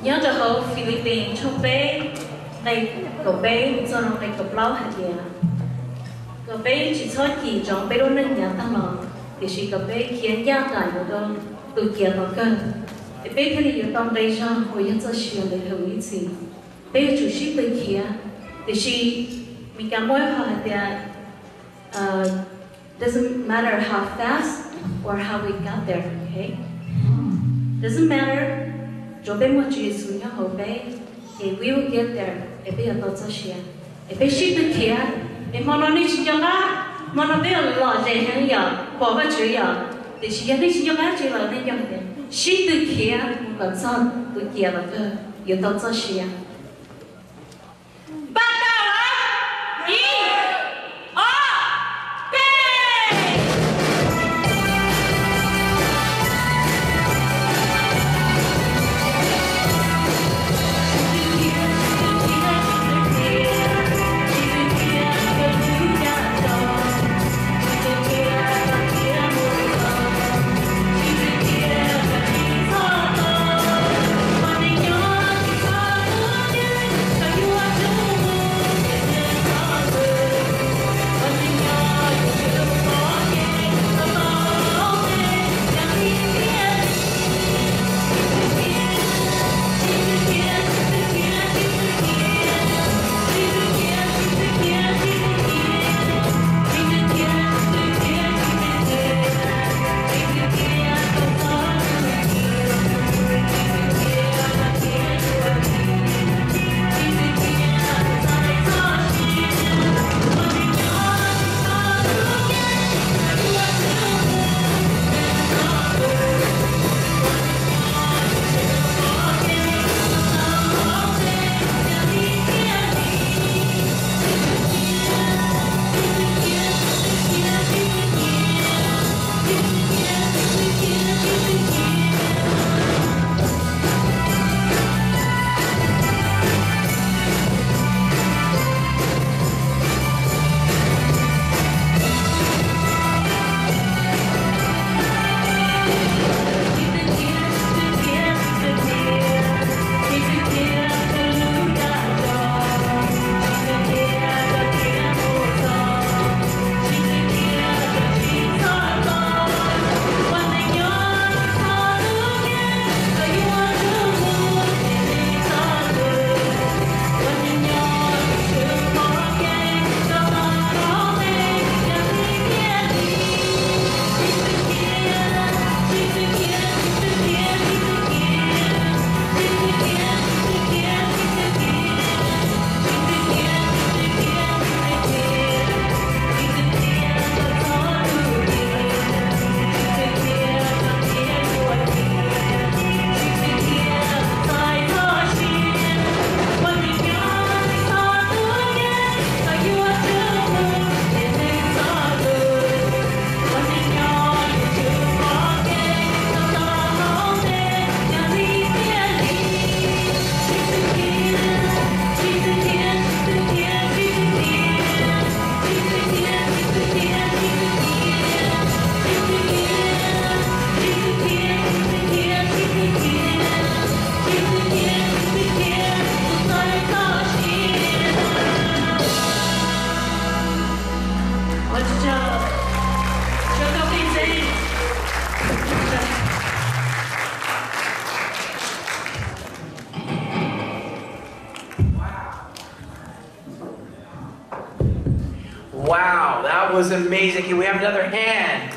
Nyob rau hauv Philippines tshooj peb nqe kaum peb txog nqe kaum plaub hais tias kom peb tsis txhob cim ntsoov peb lub neej yav tag los, tiam sis kom peb khiav ncaj nraim mus rau tus ciav tom kawg, es peb thiaj li yuav tau nqi zog uas yog txoj sia ntawd heev ib txhis. Peb yuav tsum sib tw khiav, tiam sis Meskas muaj ib qho hais tias, doesn't matter how fast or how we got there, okay? Doesn't matter, tsuav peb muaj Tswv Yexus nyob hauv peb, es we will get there, es peb yuav tau txoj sia. Es peb sib tw khiav, es hmo no nej tsis nco qab, hmo no peb yuav lom zem heev yom, pom Vajtswv yom. Tiam sis yog nej tsis nco qab tsis los nej nco tias sib tw khiav mus kom txog tus ciav los kawg, yuav tau txoj sia. Npaj tau lawm, ib, ob, peb. Wow, that was amazing. Can we have another hand?